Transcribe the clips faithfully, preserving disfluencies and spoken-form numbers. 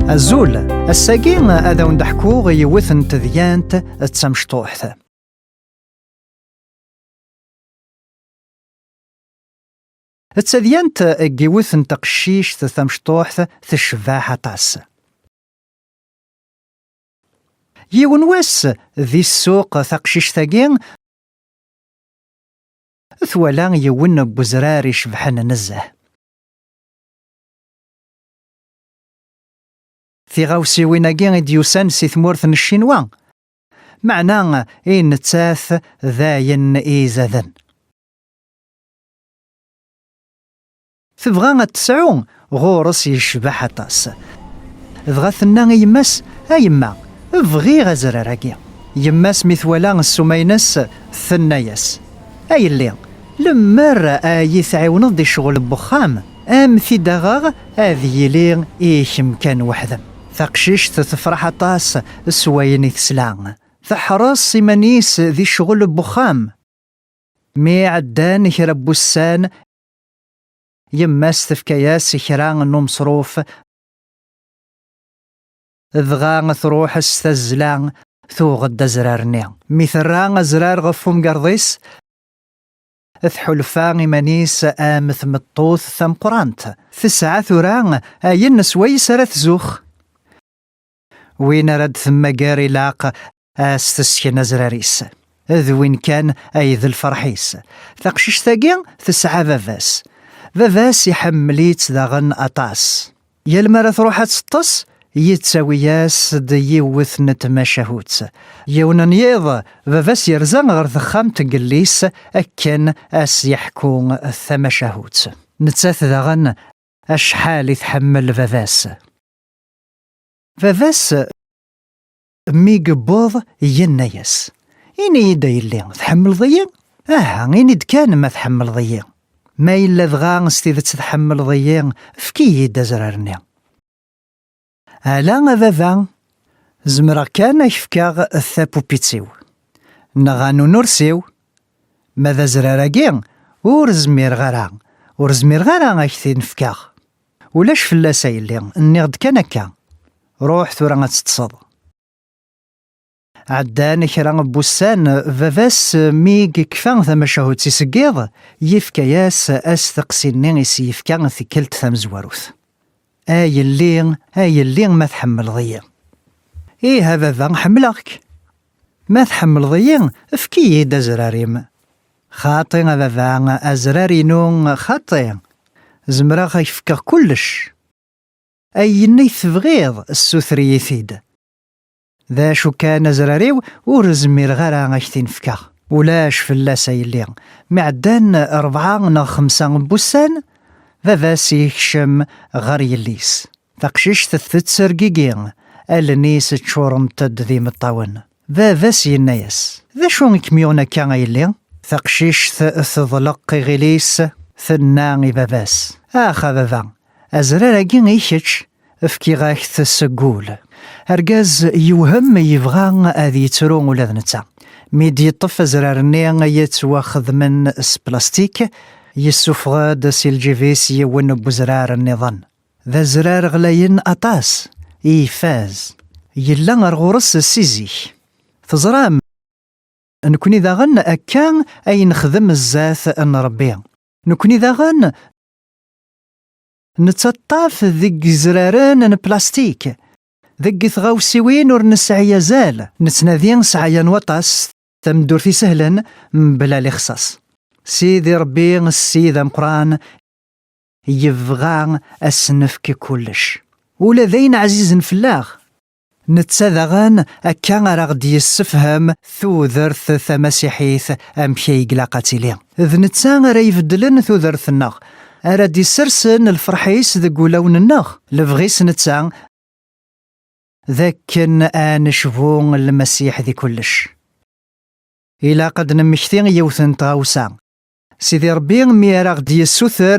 Azul, ass-agi ad awen-d-ḥkuɣ yiwet n tedyant d tamecṭuḥt. D tadyant n yiwet n teqcict tamecṭuḥt tecbeḥ aṭas. Yiwen wass, di ssuq, taqcict-agi twala yiwen n wezrar icebḥen nezzeh. Tiɣawsiwin-agi i d-yusan si tmurt n Ccinwa, meɛna i nettat d ayen i izaden. Tebɣa ad tesɛu, ɣur-s yecbeḥ aṭas. Dɣa tenna i yemma-s: "A yemma, bɣiɣ azrar-agi." Yemma-s mi twala ssuma-ines, tenna-yas: "A yelli, lemmer ay iyi-tɛiwneḍ di ccɣel n wexxam, am t-id-aɣeɣ, ad yili i kemm kan weḥd-m." Taqcict tefreḥ aṭas s wayen i tesla. Teḥreṣ iman-is di ccɣel n wexxam. Mi ɛeddan kra n wussan, yemma-s tefka-yas kra n umeṣruf, dɣa truḥ s tazzla, tuɣ-d azrar-nni. Mi terra azrar ɣef umgerḍ-is, tḥulfa iman-is am tmeṭṭut tameqqrant. Tesɛa tura ayen swayes ara tzux. Win ara d-temmager ilaq a s-tesken azrar-is. D win kan ay d lferḥ-is. Taqcict-agi tesɛa baba-s. Baba-s iḥemmel-itt daɣen aṭas. Yal mi ara truḥ ad teṭṭes, yettawi-yas-d yiwet n tmacahut. Yiwen n yiḍ, baba-s yerza ɣer texxamt n yelli-s akken a s-yeḥku tamacahut. Nettat daɣen acḥal i tḥemmel baba-s. Baba-s mi yewweḍ, yenna-yas: "Ini-yi-d a yelli, tḥemmleḍ-iyi? Aha, ini-d kan ma tḥemmleḍ-iyi. Ma yella dɣa s tidet tḥemmleḍ-iyi, efk-iyi-d azrar-nni." "Ala a baba, zemreɣ kan a k-fkeɣ tapupit-iw, neɣ anunurs-iw. Ma d azrar-agi, ur zmireɣ ara, ur zmireɣ ara a k-t-in-fkeɣ." "Ulac fell-as a yelli, nniɣ-d kan akka. Ruḥ tura ad teṭṭseḍ." Ɛeddan kra n wussan, baba-s mi yekfa tamacahut-is n yiḍ, yefka-yas asteqsi-nni i s-yefka tikkelt tamezwarut: "A yelli, a yelli, ma tḥemmleḍ-iyi?" "Ih a baba, ḥemmleɣ-k." "Ma tḥemmleḍ-iyi, efk-iyi-d azrar-im." "Xaṭi a baba, azrar-inu xaṭi. Zemreɣ a k-fkeɣ kullec. Ayen i tebɣiḍ, ssuter-iyi-t-id. D acu kan azrar-iw, ur zmireɣ ara a k-t-in-fkeɣ." "Ulac fell-as a yelli." Mi ɛeddan rebɛa neɣ xemsa n wussan, baba-s yekcem ɣer yelli-s. Taqcict tettergigi, allen-is ččurent-d d imeṭṭawen. Baba-s yenna-yas: "D acu i kem-yuɣen akka a yelli?" Taqcict teḍleq iɣil-is, tenna i baba-s: "Ax a baba, azrar-agi i kečč, fkiɣ-ak-t seg wul." Argaz yewhem, yebɣa ad yettru ula d netta. Mi d-yeṭṭef azrar-nni yettwaxedmen s plastik, yessufeɣ-d si lǧib-is yiwen n wezrar nniḍen. D azrar ɣlayen aṭas, ifaz. Yella ar ɣur-s si zik. Teẓram, nekni daɣen akka ay nexdem zdat n Ṛebbi. Nekni daɣen nettaṭṭaf deg yezraren n plastik, deg tɣawsiwin ur nesɛi azal. Nettnadi sɛaya n waṭas, tameddurt isehlen, mebla lixṣaṣ. Sidi Ṛebbi, Ssid ameqqran, yebɣa a s-nefk kullec, ula d ayen ɛzizen fell-aɣ. Netta daɣen akka ara ɣ-d-yessefhem tudert tamasiḥit, amek ay ilaq ad tili. D netta ara ibeddlen tudert-nneɣ, ara d-issersen lferḥ-is deg wulawen-nneɣ. Lebɣi-s netta d akken ad necbu Lmasiḥ di kullec. Ilaq ad d-nemmekti yiwet n tɣawsa. Sidi Ṛebbi mi ara ɣ-d-yessuter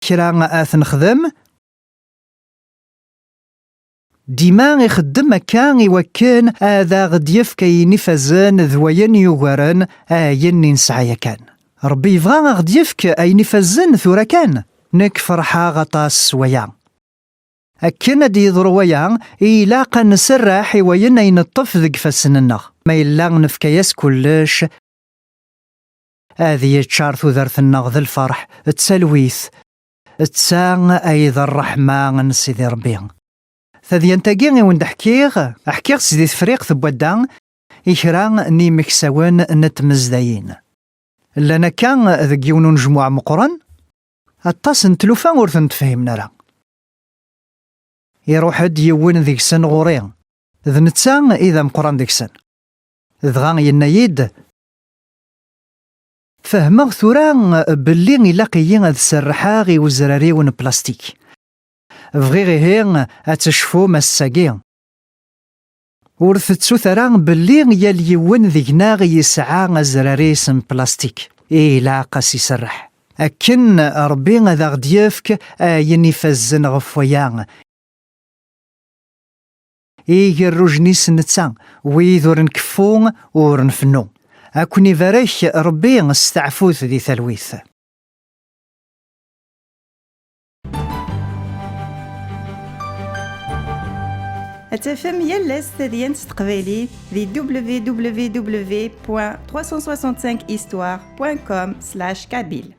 kra ad t-nexdem, dima ixeddem akka i wakken ad aɣ-d-yefk ayen ifazen d wayen yugaren ayen i nesɛa yakan. Ṛebbi yebɣa a ɣ-d-yefk ayen ifazen tura kan. Nekk ferḥeɣ aṭas s waya. Akken ad d-yeḍru waya, ilaq ad nserreḥ i wayen ay neṭṭef deg ifassen-nneɣ. Ma yella nefka-yas kullec, ad yeččar tudert-nneɣ d lferḥ, d talwit. D ta ay d ṛṛeḥma n Sidi Ṛebbi. Tadyant-agi i wen-d-ḥkiɣ, ḥkiɣ-tt di Tefriqt n wadda i kra n yimeksawen n tmezdayin. Llan akka deg yiwen unejmuɛ meqqren, aṭas n tlufa ur ten-tefhimen ara. Iruḥ-d yiwen deg-sen ɣur-i, d netta i d ameqqran deg-sen. Dɣa yenna-yi-d: "Fehmeɣ tura belli ilaq-iyi ad serrḥeɣ i uzrar-iw n plastik. Bɣiɣ ihi ad tecfum ass-agi. Ur tettut ara belli yal yiwen deg-neɣ yesɛa azrar-is n plastik i ilaq ad s-iserreḥ, akken Ṛebbi ad aɣ-d-yefk ayen ifazen ɣef waya." Igerrujen-is netta, wid ur nkeffu, ur nfennu. Ad ken-ibarek Ṛebbi, steɛfut di talwit. Ad tafem yal ass tadyant s teqbaylit di www.365histoire.com/kabyle.